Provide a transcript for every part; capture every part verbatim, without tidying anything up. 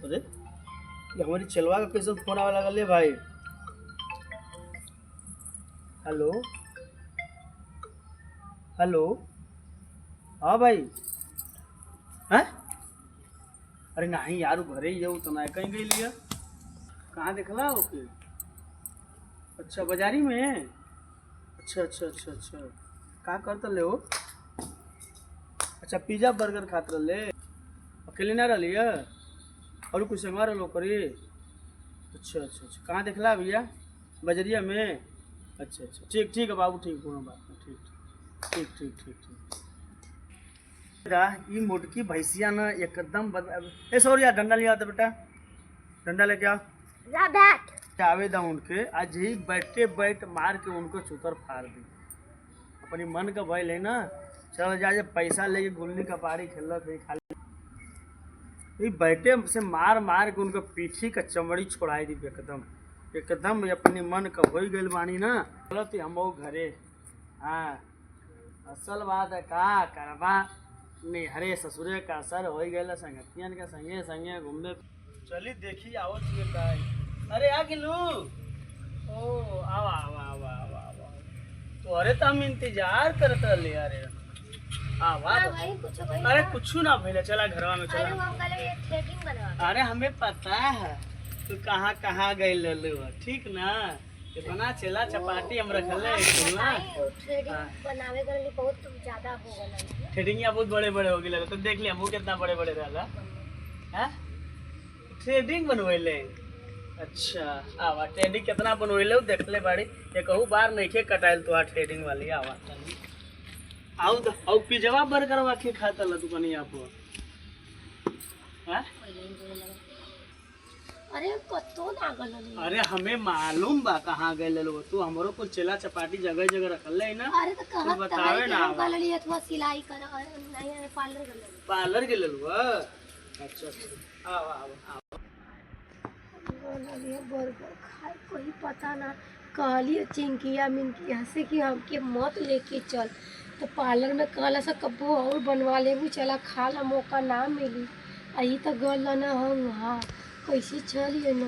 अरे, ये हमारी चेलवा का कैसे फोन आवे लागल रे भाई? हेलो, हेलो, हाँ भाई, हैं? अरे नहीं यार, उ घरे ही है, उ तो ना कहीं गई लिया। कहाँ देखला ओके? अच्छा, बाजारी में? अच्छा, अच्छा, अच्छा, अच्छा। का करत रहले हो? अच्छा, पिज्जा बर्गर खात रहले? अकेले ना रहली है? और कुछ संगवा रहलो करी? अच्छा, अच्छा, अच्छा। कहाँ देखला भैया? बजरिया में? अच्छा, अच्छा। ठीक, ठीक है बाबू, ठीक, कोनो बात नहीं। ठीक, ठीक, ठीक, ठीक, ठीक। दा, ई मोटकी भैंसिया ना एकदम बद-, ए, सॉरी यार, डंडा ले आओ तो बेटा, डंडा लेके आओ। ला बैठ। आवे दा उनके, आज ही बैठे बैठ मार के उनको चुतर फाड़ दी। अपनी मन का भइल है ना, चल जा, जे पैसा लेके गुल्ली कपाड़ी खेलत है खाली। ई बैठे से मार मार के उनका पीठी का चमड़ी छोड़ाई दी एकदम, एकदम अपनी मन का होई गइल बानी ना। चलत ही हम घरे। हाँ। असल बात है, का करबा, नैहरे ससुरे का असर होई गइल, संगतियन के संगे संगे घूमे। चली देखी आवत हिए का। अरे आ गेलू। ओ, आवा, आवा, आवा, आवा, आवा। तोहरे तो हम इंतजार करत रहले, अरे। आवा। का भाई, कुछ भाई अरे का? कुछ ना भइला, चला घरवा में अरे चला। वो हम कहले ये threading बनवा दे। अरे हमें पता है तू कहाँ कहाँ गइल रहलू है, ठीक ना? इतना चेला चपाटी हम रखले हाँ, है, सुन ना। बताई, वो threading हाँ। बनावे के लिए बहुत ज्यादा हो गया है। Threading या बहुत बड़े बड़े हो गए, तो देख लिया वो कितना बड़े बड़े रहला। हाँ? Threading बनवेले। अच्छा, आवा, threading कितना बनवेले, वो देख ले बाड़ी, एकहू बार नइखे कटाइल तोहार threading वाली, आवा। आउ द-, आउ पिज्जवा बर्गरवा के खाता ला दुकानिया पर। हाँ? अरे, कत्तो ना गलनी। अरे, हमें मालूम बा कहाँ गए ललुआ। तू हमरो कुल चेला चपाटी जगह जगह रखल है ना। अरे, तो तू कहत बतावे तहाई कि ना हम आवा। गलनी अथवा सिलाई कर, अरे, नहीं, अरे, पार्लर गलनी। पार्लर के ललुआ? अच्छा, अच्छा। आवा, आवा, आवा। गलनी है बर्गर खाए, कोई पता ना। कहली चिंकिया मिंकिया से कि हमके मत लेके चल, तो पार्लर में कहला से कब्बो और बनवा लेबू, चला खा ला, मौका ना मिली। आ ई तो गल ना हम, हाँ, कैसे चलिए न।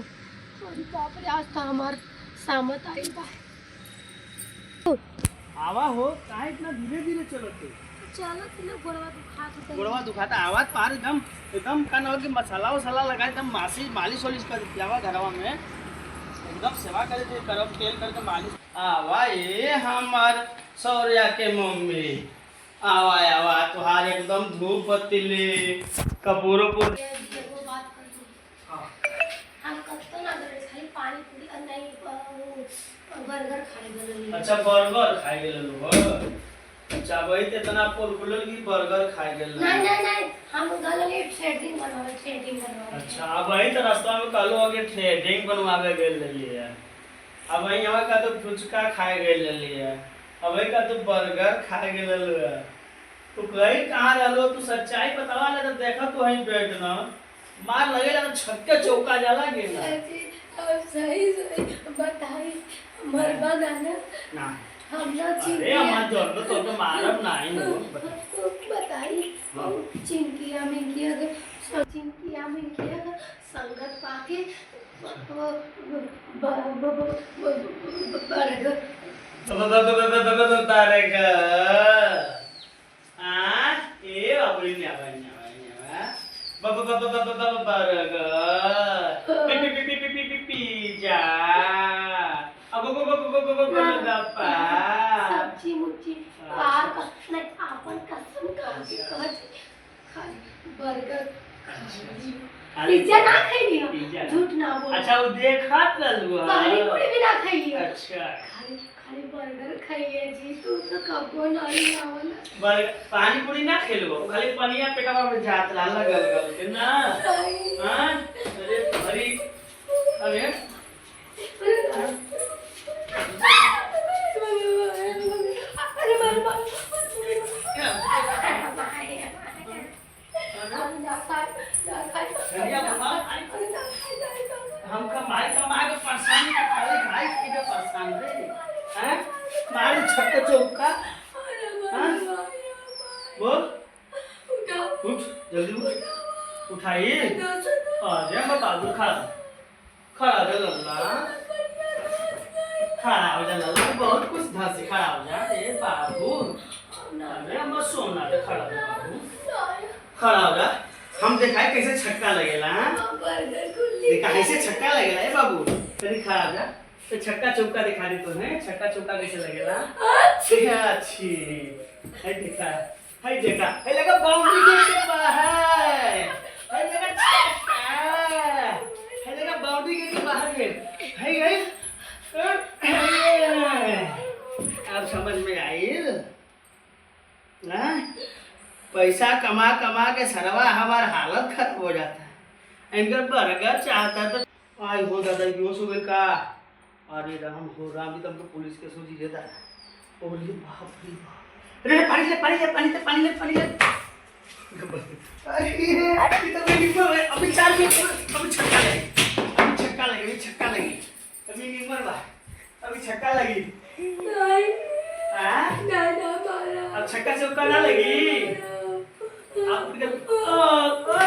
अरे बाप रे, आज तो हमार सामत आई बा। आवा हो, काहे इतना धीरे धीरे चलत हो? चलत ही ना, गोड़वा दुखात होता है। गोड़वा दुखाता, आवाज पार एकदम, एकदम का नाम कि मसाला वसाला लगा, एकदम मासी, मालिश वालिश कर देती, आवा घरवा में, एकदम सेवा करे थे, गरम तेल करके मालिश। आवा ए हमार सौर्या के मम्मी, आवा, आवा, तुहार एकदम धूप बत्ती ले, कपूर उपूर। ये, ये वो बात कर दो। हाँ। हम कत्तो ना गए, खाली पानी पूरी और नहीं, अ, वो, अ, बर्गर खाए गए। अच्छा, बर्गर खाए गए लोग। अच्छा, वही तो इतना पोल खुलल कि बर्गर खाए गए लोग। नहीं, नहीं, नहीं, हम गए थ्रेडिंग बनवावे, थ्रेडिंग बनवावे। अच्छा, अब वही तो रास्ता में कहलो हो कि थ्रेडिंग बनवावे गए रहली है। अब वही हमें का तो फुचका खाए गए रहली है, अब वही का तो बर्गर खाए गए रहली है। तू कहीं कहाँ रहलो, तू सच्चाई बतावा ले तो देखा तू वहीं बैठ ना। मार लगेला तो छक्के चौका जाला गेला। चाची, अब सही सही बताई, मरबा ना ना? ना। हम ना अरे, चिंकिया। हमार जौन तो तोके मारब नाही हो, बता। बताई, हाँ। चिंकिया मिंकिया के, चिंकिया मिंकिया के संगत पाके, वो, वो, ब-, ब-, ब-, ब-, ब-, बर्गर। ब-, ब-, बर्गर। आ, ए बाबू, इन्ने आवा, इन्ने आवा, इन्ने आवा। ब-, ब-, बर्गर। पि-, पि-, पिज्जा। आ, गो, गो, गप्पा। सब्जी मुब्जी। अच्छा। बाहर का, नहीं, आपन कसम खा के अच्छा। कहत, खाली बर्गर खाई। अरे, पिज्जा ना खइली हम। पिज्जा ना। झूठ ना बोल। अच्छा, वो देखत रहलू ह। पानी पूरी भी ना खइली हम। अच्छा। खाली, खाली बर्गर खइली जी, तू तो कबो नहीं आवला। बर्गर, पानी पूरी ना खेलबो, खाली पनिया पेटवा में जात रहा, लगल, लगल के ना। नहीं। हाँ? अरे, अरे, अरे। हमका माई का माई के परेशान कर, अरे भाई के परेशान रे। हैं? मारी छक्के चौका। हैं? बोल। उठ, जल्दी उठ। उठाई। अरे हमर बाबू, खड़ा, खड़ा हो जा लल्ला, खड़ा हो जा लल्ला, बहुत कुछ धंसी, खड़ा हो जा। ए बाबू, अरे हमर सोना रे, खड़ा हो जा बाबू, खड़ा हो जा। हम देखाई कैसे छक्का लगेला, हाँ? देखा कैसे छक्का लगेला, ए बाबू, तनी खड़ा हो जा। तो छक्का चौका देखा दे तो है, छक्का चौका कैसे लगेला? अच्छी। अच्छी। है देखा, है देखा, है लगा बाउंड्री गेट के बाहर। है लगा छक्का। है लगा बाउंड्री गेट के बाहर गेट। है, है। अब समझ में आइल? हाँ? पैसा कमा कमा के सरवा हमार हालत खराब हो जाता है। इनकर बर्गर चाहता तो आई हो दादा, बेहोश हो गइल का? अरे राम हो राम, ई तो हमको पुलिस के सोची लेता है। अरे बाप रे बाप। अरे पानी ले, पानी ले, पानी ले, पानी ले, पानी ले। अरे, ये तो मैं निकल रहा है। अभी चार मिनट, अभी छक्का लगे, अभी छक्का लगे, अभी छक्का लगे, अभी निकल बा, अभी छक्का लगी। नहीं। हाँ? नहीं, ना, मारा। अब छक्का चौका ना लगी। आप इधर, ओ, ओ,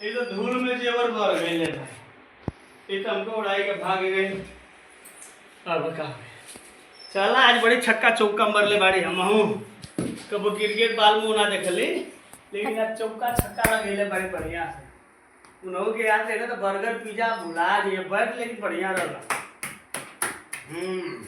ये तो धूल में जेवर भर गइले भाई। ये तो हमको उड़ाई के भाग गए। अब का? चला, आज बड़ी छक्का चौका मरले बाड़ी हमहू। कबो क्रिकेट बाल मुंह ना देखली, लेकिन आज चौका छक्का लगेले बड़ी बढ़िया से। उन्हों के याद रहे तो बर्गर पिज्जा भुला दिए, बर्गर लेकिन बढ़िया रहला। हम्म।